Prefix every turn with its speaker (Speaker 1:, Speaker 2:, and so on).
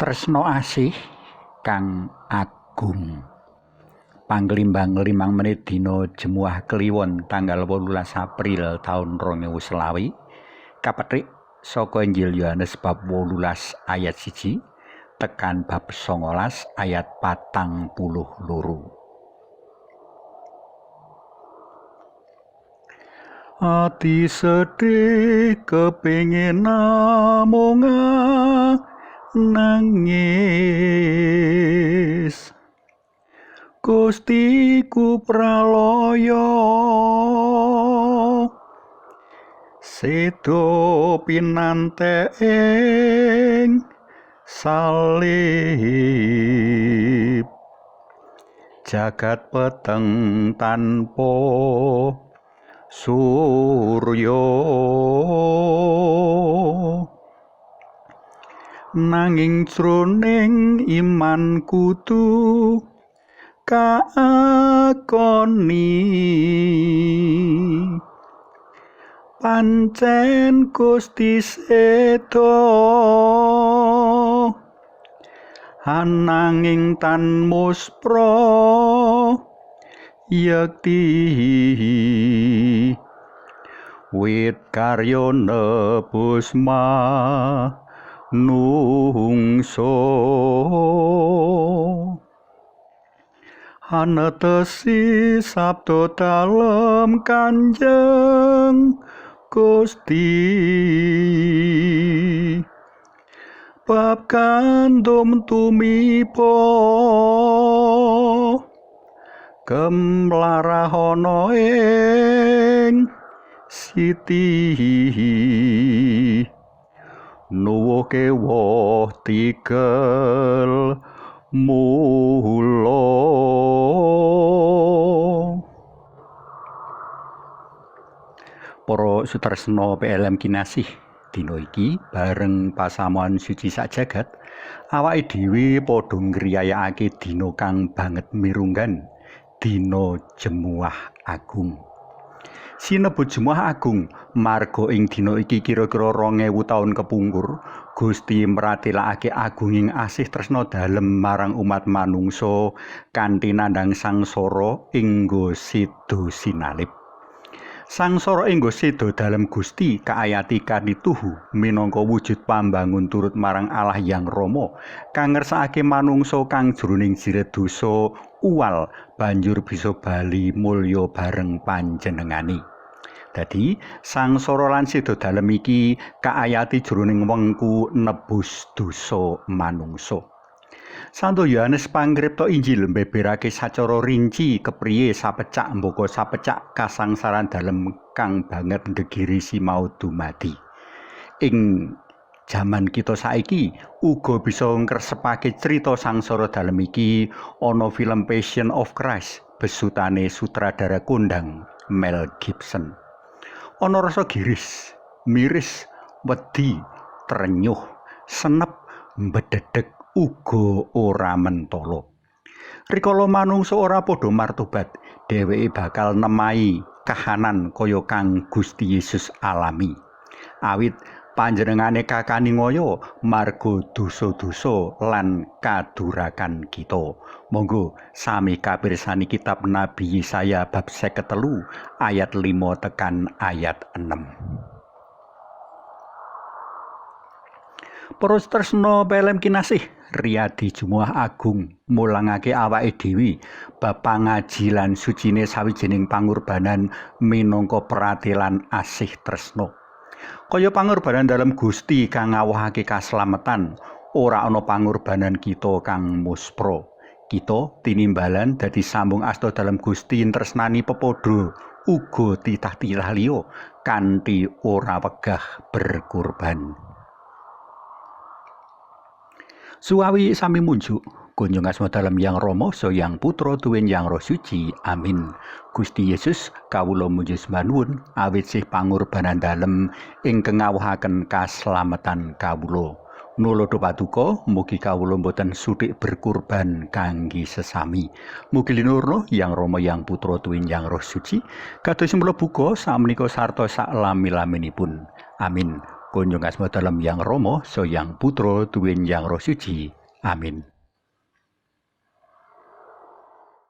Speaker 1: Tresna asih kang agung. Panglimbang 5 menit dina Jemuah Kliwon tanggal 18 April taun 2020 kapethik saka Injil Yohanes bab 18 ayat 1 tekan bab 19 ayat 42. Ati sedih kepingin namung nangis, Gusti ku pralaya sedo pinantek ing salib, jagat peteng tanpa surya, nanging jroning iman kudu kaakoni, pancen Gusti sedo ananging tan muspra yekti, wit karya nebus manungsa. Anetesi sabda dalem Kanjeng Gusti, bab gandum tumiba kemlarahana ing siti, nuwuhke woh tikel mula. Para sutresna PLM kinasih, dina iki bareng pasamuan suci sak jagat, awake dhewe padha ngriyayakake dina kang banget mirunggan, dina Jemuah Agung. Sinebut Jemuah Agung marga ing dina iki kira-kira 2000 taun kepungkur Gusti mratelakake agunging asih tresna dalem marang umat manungsa kanthi nandhang sangsara inggo sedo sinalib. Sangsara inggo sedo dalem Gusti kaayati kanthi tuhu minangka wujud pambangun turut marang Allah Yang Rama kang ngersakake manungsa kang jroning jiret dosa uwal banjur bisa bali mulya bareng panjenengane. Dadi sangsara lan sedo dalem iki kaayati jroning wengku nebus dosa manungsa. Santo Yohanes Pangripta Injil mbeberake sacara rinci kepriye sapecak mbaka sapecak kasangsaran dalem kang banget nggegirisi mau dumadi. Ing jaman kita saiki uga bisa ngresepake crita sangsara dalem iki ana film Passion of Christ besutane sutradara kondang Mel Gibson. Ana rasa giris, miris, wedi, trenyuh, senep, mbedhedhek uga ora mentala. Rikala manungsa ora padha martobat, dheweke bakal nemahi kahanan kaya kang Gusti Yesus alami. Awit panjenengane kakani ngaya marga dosa-dosa lan kadurakan kita. Monggo sami kapirsani kitab Nabi Yesaya bab 53 ayat 5 tekan ayat 6. Para tresna PLM kinasih, riyadi Jemuah Agung mulangake awake dhewe bab pangaji lan sucine sawijining pangorbanan minangka pratelan asih tresna. Kaya pangorbanan dalem Gusti kang ngawohake kaslametan, ora ana pangorbanan kita kang muspra. Kita tinimbalan dadi sambung asta dalem Gusti tresnani pepadha uga titah-titah liya kanthi ora wegah berkorban. Suwawi sami munjuk, kunjung asma dalem Yang Rama, saha Yang Putra tuwin Yang Roh Suci. Amin. Gusti Yesus, kawula muji sembah nuwun awit sih pangorbanan dalem ingkang ngawuhaken kaslametan kawula. Nulodo paduka, mugi kawula mboten suthik berkorban kangge sesami. Mugi linurna Yang Rama, Yang Putra tuwin Yang Roh Suci, kados mula buka samenika sarta sak lami-laminipun. Amin. Kunjung asma dalem Yang Rama, Sang Yang Putra, tuwin Yang Roh Suci. Amin.